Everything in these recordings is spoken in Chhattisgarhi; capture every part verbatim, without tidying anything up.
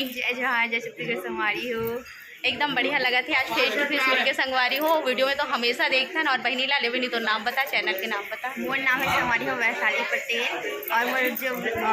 जय जोहार, जय छत्तीसगढ़ संगवारी हो। एकदम बढ़िया लगत हे आज face to face मिलके संगवारी हो। वीडियो में तो हमेशा देखथन। और बहिनी ला, ले बहिनी, तो नाम बता, चैनल के नाम बता। मोर नाम है संगवारी हो वैशाली पटेल और मोर जो अ,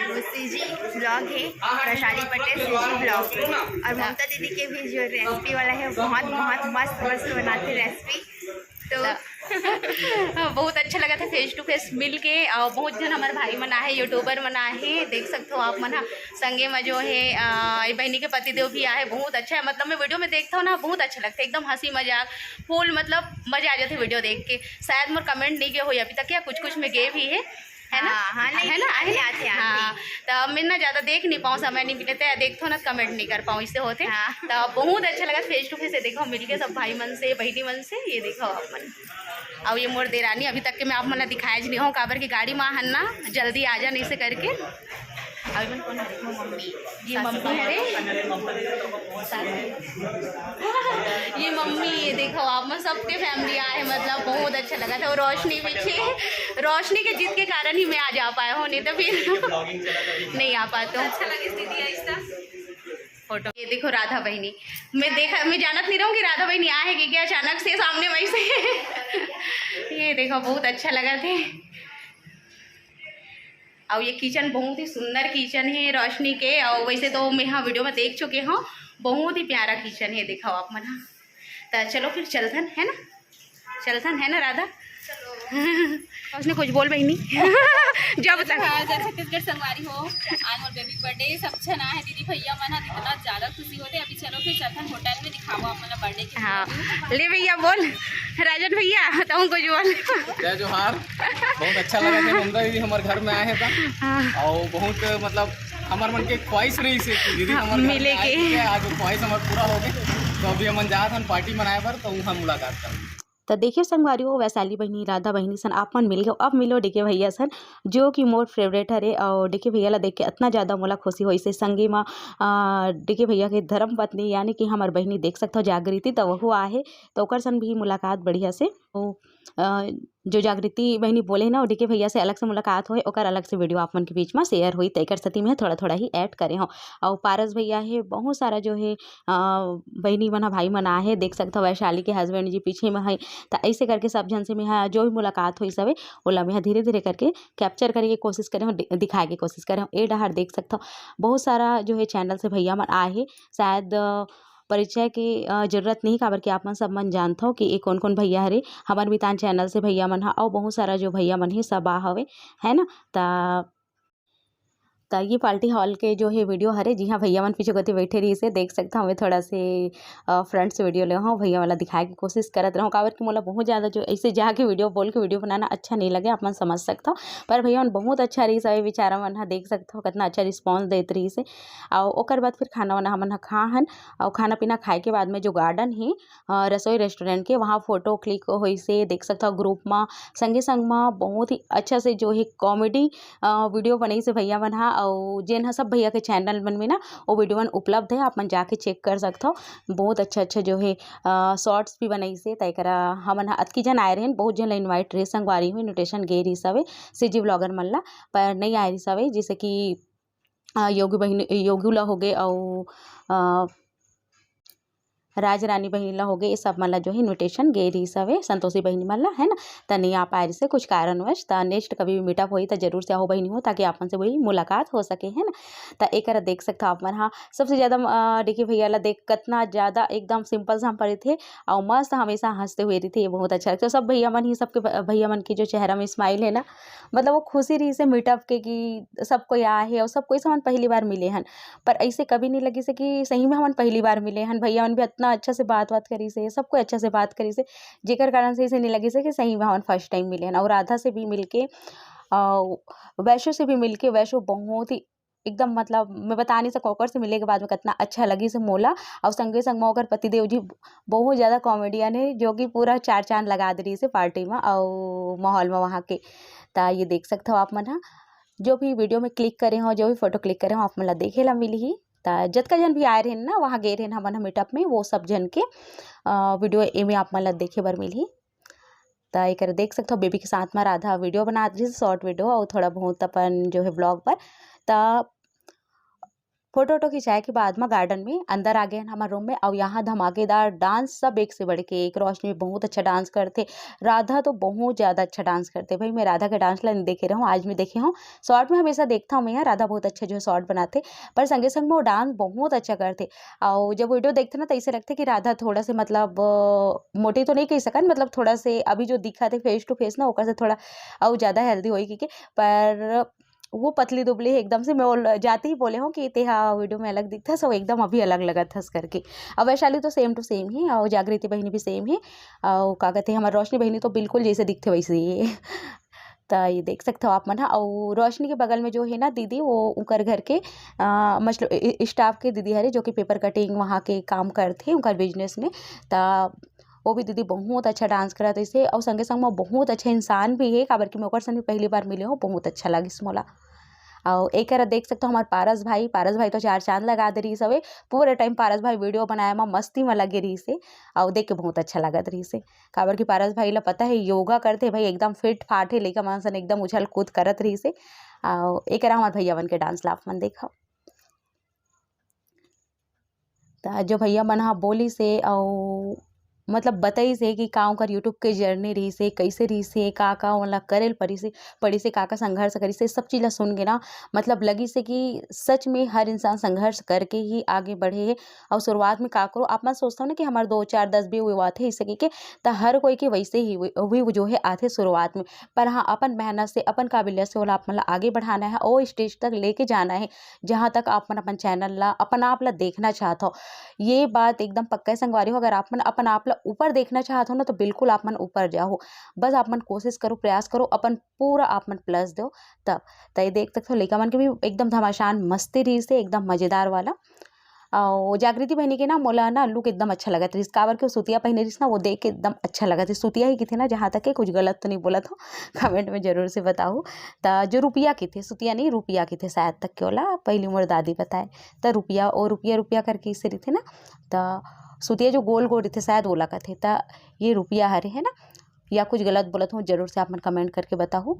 वो सीजी ब्लॉग है वैशाली पटेल सीजी ब्लॉग। और ममता दीदी के भी जो रेसिपी वाला है बहुत बहुत मस्त मस्त बनाते रेसिपी। तो बहुत अच्छा लगत हे face to face मिल के। और बहुत झन हमर भाई मन आहे, यूट्यूबर मन आहे, देख सकथो आप मन ह। संगे म जो हे अ, ये बहिनी के पतिदेव भी आहे। बहुत अच्छा है, मतलब मैं वीडियो में देखता हूँ ना, बहुत अच्छा लगता है, एकदम हंसी मजाक फुल, मतलब मजा आ जाते वीडियो देख के। शायद मोर कमेंट नहीं गए हो अभी तक, या कुछ कुछ में गए भी है, है ना? हाँ, हाँ, नहीं, है ना? नहीं, आते, आते, आते। हाँ, तो मैं ना ज्यादा देख नहीं पाऊँ, समय नहीं मिले तो देखथो ना, कमेंट नहीं कर पाऊँ, इससे होते। हाँ। तो बहुत अच्छा लगा face to face, देखो मिलके सब भाई मन से, बहिनी मन से। ये देखो आप मन, और ये मोर देरानी, अभी तक के मैं आप मन ला दिखाया ज नहीं हूँ, काबर की गाड़ी में हन ना, जल्दी आ जा नहीं से करके। अभी मन कौन हरे? मम्मी। ये मम्मी हरे। ये मम्मी, ये देखो आप मन सबके फैमिली आए, मतलब बहुत अच्छा लगा था। और रोशनी पीछे, रोशनी के जिद के कारण ही मैं आज आ पाया हूँ, नहीं तो फिर नहीं आ पाता हूँ। अच्छा लगे दीदी ऐसा। फोटो। ये देखो राधा बहिनी, मैं देखा, मैं जानत नहीं रहूँ कि राधा बहिनी आहे कि क्या, अचानक से सामने वैसे। ये देखो बहुत अच्छा लगा थे। और ये किचन बहुत ही सुंदर किचन है रोशनी के। और वैसे तो मैं हाँ वीडियो में देख चुके हूँ, बहुत ही प्यारा किचन है, देखो आप मन। तो चलो फिर चलथन, है ना? चलथन, है ना राधा? उसने कुछ बोल बहिनी। जब तक हाँ, जय छत्तीसगढ़ संगवारी हो, आज मोर बेबी बर्थडे, सब झन आए हैं, दीदी भैया मन ह, इतना ज्यादा खुशी होते। अभी चलो फिर चलथन होटल में, दिखाओ आप मन बर्थडे के। हाँ, ले भैया बोल, राजन भैया, तुम कुछ बोल। जय जोहार। बहुत अच्छा लगा कि ममता दीदी हमारे घर में आए हैं तो। हाँ। और बहुत, मतलब, हमार मन के ख्वाहिश रही से कि दीदी हाँ, हमारे घर में मिले आए के। ठीक है, आज वो ख्वाहिश हमार पूरा हो गई। तो अभी हमन जात हन पार्टी मनाए बर, तो वहाँ मुलाकात कर। तो देखिए संगवारी, वो वैशाली बहिनी, राधा बहिनी सन आप मन मिल गए। अब मिलो डीके भैया सन, जो कि मोर फेवरेट हरे। और डीके भैया ला देख के इतना ज़्यादा मोला खुशी होइसे। संगी मा, आ, डीके भैया के धर्म पत्नी यानी कि हमार बहिनी देख सकते हो जागृति, तो वहू आहे, तो ओकर सन भी मुलाकात बढ़िया से। तो, आ, जो जागृति बहिनी बोले ना, डीके भैया से अलग से मुलाकात होए, ओकर अलग से वीडियो आप मन के बीच में शेयर हुई, तो एकर सेती मैं थोड़ा थोड़ा ही ऐड करे हूँ। और पारस भैया है, बहुत सारा जो है, आ, बहिनी मन ह, भाई मन आहे, देख सकथव वैशाली के हस्बैंड जी पीछे में है। त ऐसे करके सब झन से मेहा जो भी मुलाकात होइस हवे, ओला मेहा धीरे धीरे करके कैप्चर करे के कोशिश करे हूँ, दि-, दिखाए के कोशिश करे हूँ। ए डहार देख सकथव बहुत सारा जो है चैनल से भैया मन आए हे। शायद, अ, परिचय के, अ, जरूरत नहीं, काबर कि आप मन सब मन जानथव कि ये कौन कौन भैया हरे। हमर मितान चैनल से भैया मन ह, अउ बहुत सारा जो भैया मन हे सब आ हवे, है ना। त त ये पार्टी हॉल के जो है वीडियो हरे, जी हाँ, भैया मन पीछे कोती बैठे रहिस हे, देख सकथव। हमें थोड़ा से, अ, फ्रंट से वीडियो ले हूँ, भैया वाला दिखाए के कोशिश करत रहूँ, काबर कि मोला बहुत ज़्यादा जो ऐसे जाके वीडियो बोल के वीडियो बनाना अच्छा नहीं लगे, आप मन समझ सकथव। पर भैया मन बहुत अच्छा रहिस हे, बेचारा मन ह, देख सकथव कितना अच्छा रिस्पॉन्स देत रहिस हे। और ओकर बाद फिर खाना वाना हमन ह खा हन, और खाना पीना खाए के बाद में जो गार्डन है, अ, रसोई रेस्टोरेंट के, वहाँ फोटो क्लिक होइस हे, देख सकथव ग्रुप मा। संगे संग मा बहुत ही अच्छा से जो है कॉमेडी, अ, वीडियो बनइस हे भैया मन हा, अउ जेन ह सब भैया के चैनल मन में ना वो वीडियो मन उपलब्ध है, आप मन जाके चेक कर सकथव। बहुत अच्छा अच्छा जो है, अ, शॉर्ट्स भी बनइस हे, त एकरा हमन ह अतकी जन आए रहेन, बहुत जन ला इनवाइट रहे, संगवारी हो, इनविटेशन गे रहिस हवे सीजी व्लॉगर मन ला, पर नहीं आए रहिस हवे, जैसे कि, अ, योगी बहिनी, योगी ला होगे, अउ, अ, राज रानी बहिनी ला होगे, ये सब मन ला जो है इनविटेशन गे रहिस हवे, संतोषी बहिनी मन ला, है ना। त नहीं आ पाए रहिस हे कुछ कारणवश। त नेक्स्ट कभी भी मीटअप होई त जरूर से आहो बहिनी हो, ताकि आप मन से वही मुलाकात हो सके, है ना। त एकर देख सकथव आप मन हा, सबसे ज्यादा, अ, डीके भैया ला देख, कितना ज्यादा एकदम सिंपल सा हम परित हे, अउ मस्त हमेशा हंसते हुए रहिथे, ये बहुत अच्छा लगता है। सब भैया मन ही, सबके भ-, भैया मन के जो चेहरा में स्माइल है ना, मतलब वो खुशी रहिस हे मीटअप के कि सब कोई आए हे और सब कोई से हमन पहली बार मिले हन, पर ऐसे कभी नहीं लगिस हे कि सही में हमन पहली बार मिले हन। भैया मन भी इतना अच्छा से बात बात करिस हे, सब कोई अच्छा से बात करिस हे, जेकर कारण से ऐसे नहीं लगिस हे कि सही में हमन फर्स्ट टाइम मिले हन। और राधा से भी मिलके, अ, वैशु से भी मिलके, वैशु बहुत ही एकदम, मतलब मैं बता नहीं सकूँ, ओकर से मिले के बाद में कितना अच्छा लगिस हे मोला। और संगे संग में ओकर पतिदेव जी बहुत ज़्यादा कॉमेडियन है, जो कि पूरा चार चांद लगा दे रहिस हे पार्टी में और माहौल में वहाँ के। त ये देख सकथव आप मन हा, जो भी वीडियो में क्लिक करे हो, जो भी फोटो क्लिक करे हो, आप मन ला देखे ला मिलही। त जतका जन भी आए रहेन ना, वहाँ गए रहेन हमन ह मीटअप में, वो सब जन के, अ, वीडियो एमे आप मन ला देखे बर मिलही। त एकर देख सकथव, बेबी के साथ में राधा वीडियो बनात रहिस, शॉर्ट वीडियो, और थोड़ा बहुत अपन जो है व्लॉग पर। त फोटो वोटो खिंचाए के बाद म गार्डन में अंदर आ गए हन हमर रूम में। अउ यहाँ धमाकेदार डांस, सब एक से बढ़ के एक। रोशनी बहुत अच्छा डांस करथे, राधा तो बहुत ज़्यादा अच्छा डांस करथे भाई। मैं राधा के डांस ला नहीं देखे रहूँ, आज मैं देखे हूँ। शॉर्ट में हमेशा देखता हूँ मैं, यहाँ राधा बहुत अच्छा जो है शॉर्ट बनाथे, पर संगे संग में वो डांस बहुत अच्छा करथे। अउ जब वीडियो देखथे ना, तो ऐसे लगथे कि राधा थोड़ा से मतलब अ, मोटी तो नहीं कह सकन, मतलब थोड़ा से अभी जो दिखत हे फेस टू फेस ना, ओकर से थोड़ा अउ ज़्यादा हेल्दी होई कहिके। पर वो पतली दुबली है एकदम से। मैं बोल, जाते ही बोले हूँ कि "तेहा वीडियो में अलग दिखथस, वो एकदम अभी अलग लगत हस" करके। अब वैशाली तो सेम टू सेम ही, और जागृति बहिनी भी सेम ही, और का कहते हैं, हमारी रोशनी बहिनी तो बिल्कुल जैसे दिखथे वैसे ही है। त ये देख सकते हो आप मन ह। और रोशनी के बगल में जो है ना दीदी, वो उनकर घर के अ, मतलब स्टाफ के दीदी हरे, जो कि पेपर कटिंग वहाँ के काम करथे उनकर बिजनेस में। त वो भी दीदी बहुत अच्छा डांस करत रहिसे, और संगे संग में बहुत अच्छा इंसान भी है, काबर कि मैं ओकर संग भी पहली बार मिले हूँ, बहुत अच्छा लगिस मोला। और एक करा देख सकते हो हमारे पारस भाई, पारस भाई तो चार चांद लगा दे रहिस हवे। पूरे टाइम पारस भाई वीडियो बनाए में मस्ती में लगे रहिसे, और देख के बहुत अच्छा लगत रहिसे, काबर कि पारस भाई ला पता है योगा करथे भाई, एकदम फिट फाट है, लइका मन सन एकदम उछल कूद करत रहिसे। और एक करा हमारे भैया मन के डांस ला आप मन देखो। त जो भैया मन ह बोलिस हे अउ मतलब बताइस हे कि का ओकर YouTube के जर्नी रहिस हे, कइसे रहिस हे, का-का ओला करे ल परिस हे, पड़िस हे, का-का संघर्ष करिस हे, सब चीज ला सुन के ना मतलब लगिस हे कि सच में हर इंसान संघर्ष करके ही आगे बढ़े हे। अउ शुरुआत में काकरो आप मन सोचथव ना कि हमर दो, चार, दस भी वो आथे अइसे कहिके, त हर कोई के वइसे ही वो, वो जो है आथे शुरुआत में। पर हाँ, अपन मेहनत से, अपन काबिलियत से ओला आप मन ला आगे बढ़ाना है, ओ स्टेज तक लेके जाना है, जहाँ तक आप मन अपन चैनल ला, अपन आप ला देखना चाहत हो। ये बात एकदम पक्का है संगवारी हो, अगर आप मन अपन आप ला ऊपर देखना चाहत हो ना, तो बिल्कुल आप मन ऊपर जाओ। बस आप मन कोशिश करो, प्रयास करो, अपन पूरा आप मन प्लस दो तब। त ये देख सकते हो, लइका मन के भी एकदम धमाशान मस्ती रहिस हे, एकदम मजेदार वाला। अउ जागृति बहिनी के ना मोला ना लुक एकदम अच्छा लगत रहिस, काबर के वो सुतिया पहिने रहिस ना, वो देख के एकदम अच्छा लगत रहिस। सुतिया ही किथे ना, जहाँ तक के कुछ गलत तो नहीं बोलत हो, कमेंट में जरूर से बताओ। त जो रुपिया किथे, सुतिया नहीं रुपिया किथे शायद तक के ओला, पहली मोर दादी बताए। त रुपिया, ओ रुपिया रुपिया करके इसे रहिथे ना, त सुतिया जो गोल गोल रहिथे शायद ओला कथे, त ये रुपिया हरे है ना, या कुछ गलत बोलत हूँ, जरूर से आप मन कमेंट करके बताहू।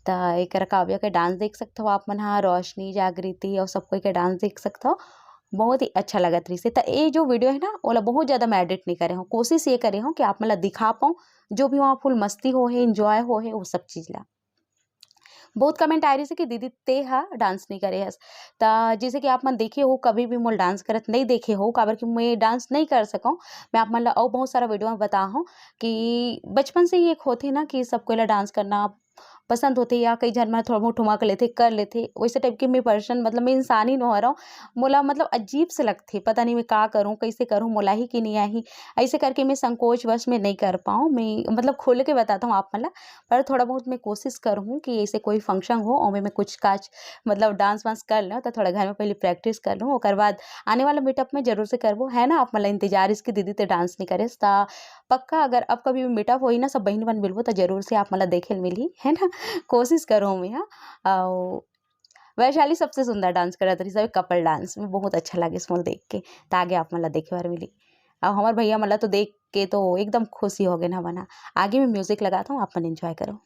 त एकर काव्या के डांस देख सकते हो आप मन हा, रोशनी, जागृति और सब कोई के डांस देख सकते हो। बहुत ही अच्छा लगत रहिस हे। त ये जो वीडियो है ना, ओला बहुत ज़्यादा मैं एडिट नहीं करे हूँ, कोशिश ये करे हूँ कि आप मन ला दिखा पाऊँ, जो भी वहाँ फुल मस्ती हो है, इंजॉय हो है, वो सब चीज़ ला। बहुत कमेंट आए रहिस हे कि दीदी ते हा डांस नहीं करे हस। त जैसे कि आप मन देखे हो, कभी भी मोल डांस करत नहीं देखे हो, काबर कि मैं डांस नहीं कर सकूँ। मैं आप मन ला अउ बहुत सारा वीडियो में बता हूँ कि बचपन से ही एक होथे ना कि सबको ला डांस करना पसंद होथे, या कई झन मन थोड़ा बहुत ठुमक लेथे, कर लेथे, वैसे टाइप के मैं पर्सन, मतलब मैं इंसान ही नोहर हूँ। मोला मतलब अजीब से लगथे, पता नहीं मैं का करूँ, कैसे करूँ, मोला ही कि नहीं आही। ऐसे करके मैं संकोच वश में नहीं कर पाऊँ, मैं मतलब खोल के बताता हूँ आप मन ला। पर थोड़ा बहुत मैं कोशिश करूँ कि ऐसे कोई फंक्शन हो, ओमे मैं कुछ काज मतलब डांस वांस कर लूँ, तो थोड़ा घर में पहले प्रैक्टिस कर लूँ, ओकर बाद आने वाला मीटअप में जरूर से करबो, है ना। आप मन ला इंतजार इसकी दीदी ते डांस नहीं करेस, त पक्का अगर अब कभी भी मीटअप होई ना, सब बहिनी मन मिलबो, त जरूर से आप मन ला देखे ल मिलही, है ना। कोशिश करूँ मैं, हाँ। अउ वैशाली सबसे सुंदर डांस करत रहिस हवे, कपल डांस में बहुत अच्छा लागिस मोला देख के। त आगे आप मन ला देखे बर मिली। अउ हमर भैया मन ला तो देख के तो एकदम खुशी हो गे ना बना। आगे मैं म्यूजिक लगाता हूँ, आप मन एंजॉय करो।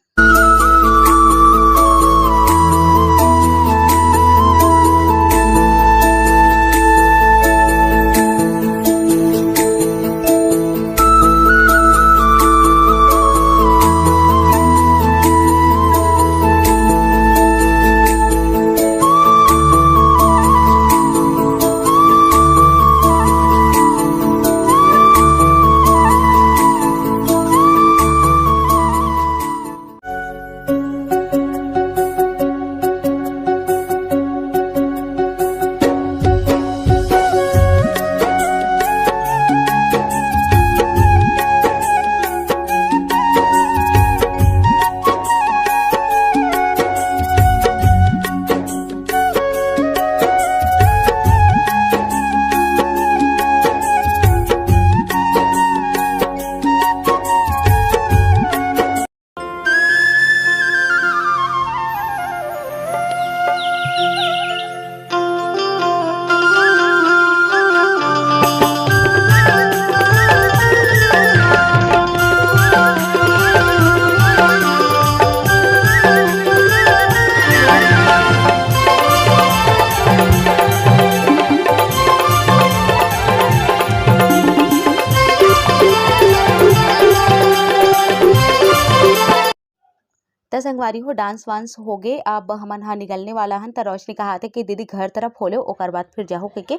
संगवारी हो, डांस वांस हो गे, अब हमन ह निकलने वाला हन। त रोशनी कहाथे कि दीदी घर तरफ हो ले, ओकर बाद फिर जाहू कहिके।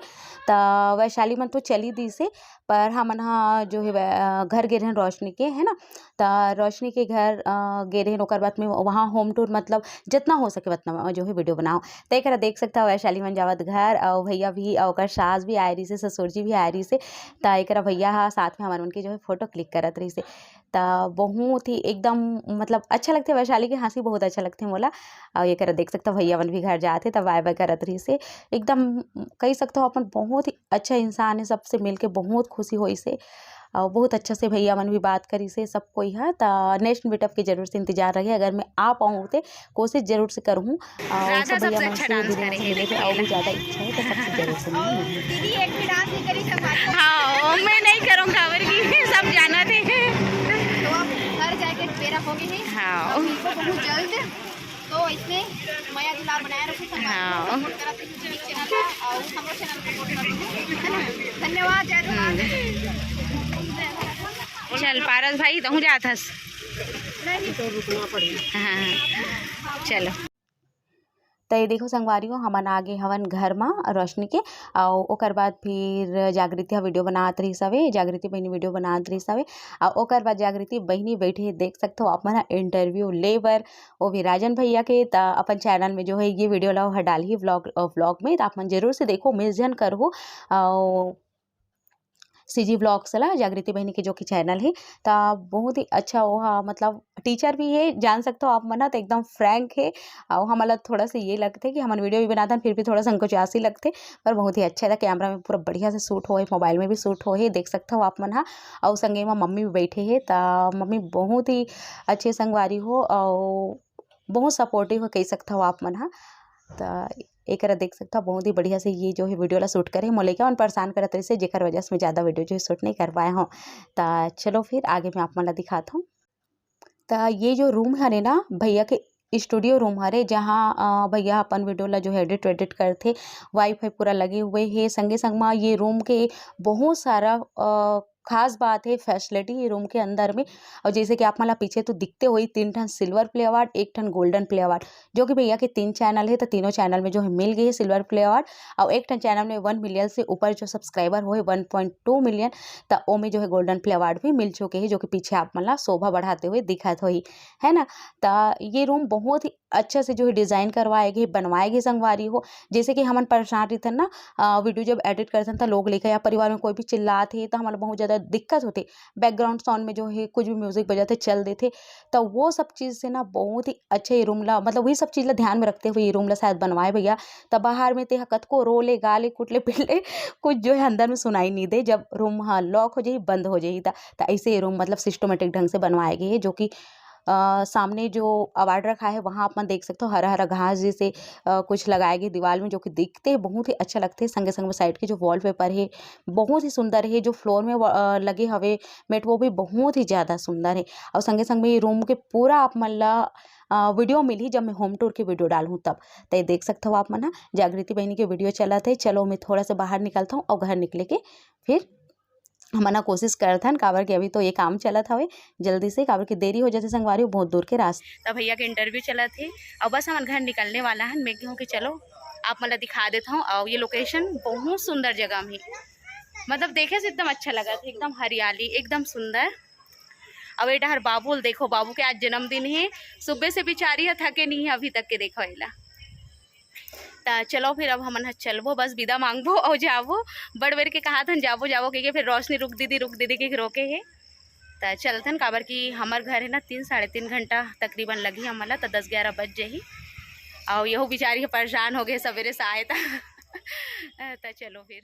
त वैशाली मन तो चली दिसे, पर हमन ह जो है वै-, अ, घर गे रहन रोशनी के, है ना। त रोशनी के घर, अ, गे रहन, ओकर बाद में वहाँ होम टूर, मतलब जितना हो सके उतना जो है वीडियो बनाओ। त एकरा देख सकता हो, वैशाली मन जावत घर, अउ भैया भी, अउ ओकर सास भी आए रहिसे, ससुर जी भी आए रहिसे। त एकरा भैया ह साथ में हमन मन के जो है फोटो क्लिक करत रहिसे। त बहुत ही एकदम, मतलब अच्छा लगथे वैशाली के हँसी, बहुत अच्छा लगथे मोला। अउ एकरा देख सकता हो, भैया मन भी घर जात हे, त बाय बाय करत रहिसे। एकदम कहि सकता हो अपन बहुत ही अच्छा इंसान हे, सबसे मिलके बहुत खुशी होइसे। अउ बहुत अच्छा से भैया मन भी बात करिसे सब कोई ह। त नेक्स्ट मीटअप के जरूर से इंतजार रहे, अगर मैं आ पाऊँ ते कोशिश जरूर से करूँ। अउ राधा सब भैया सबसे मन अच्छा से डांस video करे में हे, मिले थे, अउ भी ज्यादा इच्छा है तो सबसे जरूर से मिलूँ। दीदी एक भी डांस नहीं करी संभाल। हाँ, मैं नहीं करूँ, काबर की सब जाना थे। तो अब घर जाके बेरा हो गई है। हाँ। अब मिलबो बहुत जल्द। तो इसमें मया दुलार बनाए रखो, संभाल हाँ। सपोर्ट करत रहो YouTube चैनल का और हमरो चैनल को सपोर्ट करत रहो, है ना? धन्यवाद, जय जोहार। चल पारस भाई, तहूँ जात हस? नहीं, तो रुकना पड़ेगा। हाँ, हाँ। चलो। त ये देखो संगवारी हो, हमन आगे हवन घर म रोशनी के, अउ ओकर बाद फिर जागृति ह वीडियो बनात रहिस हवे, जागृति बहिनी वीडियो बनात रहिस हवे, अउ ओकर बाद जागृति बहिनी बैठे हे, देख सकथो आप मन ह इंटरव्यू ले बर, वो भी राजन भैया के। त अपन चैनल में जो है ये वीडियो ला ओह डालही व्लॉग, अ, व्लॉग में, त आप मन जरूर से देखो, मिस झन करहु। अउ सीजी व्लॉग्स ला, जागृति बहिनी के जो कि चैनल हे, त बहुत ही अच्छा ओहा, मतलब टीचर भी हे, जान सकथो आप मन ह, त एकदम फ्रैंक हे। अउ हमन ला थोड़ा सा ये लगथे कि हमन वीडियो भी बनाथन, फिर भी थोड़ा संकोचासी लगथे, पर बहुत ही अच्छा हे। कैमरा में पूरा बढ़िया से शूट होए, मोबाइल में भी शूट होए, देख सकथो आप मन ह। अउ संगे म मम्मी भी बैठे हे, त मम्मी बहुत ही अच्छे संगवारी हो, अउ बहुत सपोर्टिव हे, कहि सकथो आप मन ह। त एकरा देख सकथो, बहुत ही बढ़िया से ये जो है वीडियो ला शूट करे। मोला लइका मन परेशान करत रहिसे, जेकर वजह से मैं ज़्यादा वीडियो जो है शूट नहीं कर पाए हूँ। त चलो फिर आगे मैं आप मन ला दिखात हूँ। त ये जो रूम हरे ना भैया के स्टूडियो रूम हरे, जहाँ, अ, भैया अपन वीडियो ला जो है एडिट वेडिट करथे। वाईफाई पूरा लगे हुए हे। संगे संग मा ये रूम के बहुत सारा, अ, खास बात हे फैसिलिटी ये रूम के अंदर में। और जैसे कि आप मन ला पीछे तो दिखते होही, तीन ठन सिल्वर प्ले अवार्ड, एक ठन गोल्डन प्ले अवार्ड, जो कि भैया के तीन चैनल हे, त तीनों चैनल में जो है मिल गए हे सिल्वर प्ले अवार्ड। और एक ठन चैनल में वन मिलियन से ऊपर जो सब्सक्राइबर होए, वन पॉइंट टू मिलियन, त ओमे जो है गोल्डन प्ले अवार्ड भी मिल चुके हे, जो कि पीछे आप मन ला शोभा बढ़ाते हुए दिखत होही, है ना। त ये रूम बहुत ही अच्छा से जो है डिजाइन करवाए गे, बनवाए गे संगवारी हो। जैसे कि हमन परेशान रहिथन ना, अ, वीडियो जब एडिट करथन त लोग लइका या परिवार में कोई भी चिल्लात हे त हमन ला बहुत ज़्यादा दिक्कत होथे। बैकग्राउंड साउंड में जो है कुछ भी म्यूजिक बजत हे, चल देथे, त वो सब चीज़ से ना बहुत ही अच्छा ये रूम ला, मतलब वही सब चीज़ ला ध्यान में रखते हुए ये रूम ला शायद बनवाए भैया। त बाहर में तेहा कतको रो ले, गा ले, कुट ले, पीट ले, कुछ जो है अंदर में सुनाई नहीं दे। जब रूम, हाँ, लॉक हो जाही, बंद हो जाही, त, त ऐसे ये रूम मतलब सिस्टमेटिक ढंग से बनवाए गे हे, जो कि अ, सामने जो अवार्ड रखा है, वहाँ आप मन देख सकते हो, हरा-हरा घास जैसे, अ, कुछ लगाए गे दीवाल में, जो कि दिखते बहुत ही अच्छा लगथे। संगे-संग में साइड के जो वॉलपेपर हे, बहुत ही सुंदर हे। जो फ्लोर में व-, अ, लगे हवे मेट, वो भी बहुत ही ज़्यादा सुंदर हे। और संगे-संग में ये रूम के पूरा आप मन ला, अ, वीडियो मिलही, जब मैं होम टूर के वीडियो डालहूँ तब। त ये देख सकत हव आप मन ह, जागृति बहिनी के वीडियो चलत हे। चलो, मैं थोड़ा सा बाहर निकलत हूँ और घर निकले के फिर हमन ह कोशिश करथन, काबर कि अभी तो ये काम चलत हवे, जल्दी से, काबर कि देरी हो जाथे संगवारी हो, बहुत दूर के रास्ता। त भैया के इंटरव्यू चलत हे, अउ बस हमन घर निकलने वाला हन। मैं कहूँ कि चलो, आप मन ला दिखा देत हूँ। अउ ये लोकेशन बहुत सुंदर जगह में, मतलब देखे से एकदम अच्छा लगत हे, एकदम हरियाली, एकदम सुंदर। अउ ये डहर बाबू ल देखो, बाबू के आज जन्मदिन हे, सुबह से बिचारी ह थके नहीं हे अभी तक के, देखो एला। त चलो फिर अब हमन ह चलबो, बस विदा मांगबो अउ जाबो। बड़ बेर के कहाथन जाबो जाबो कहिके, फिर रोशनी रुक दीदी, रुक दीदी के रोके हे। त चलथन, काबर कि हमर घर हे ना तीन, साढ़े तीन घंटा तकरीबन लगही हमन ला, त दस ग्यारह बज जाही। अउ यहू बिचारी ह परेशान हो गे सबेरे से आए त। त चलो फिर।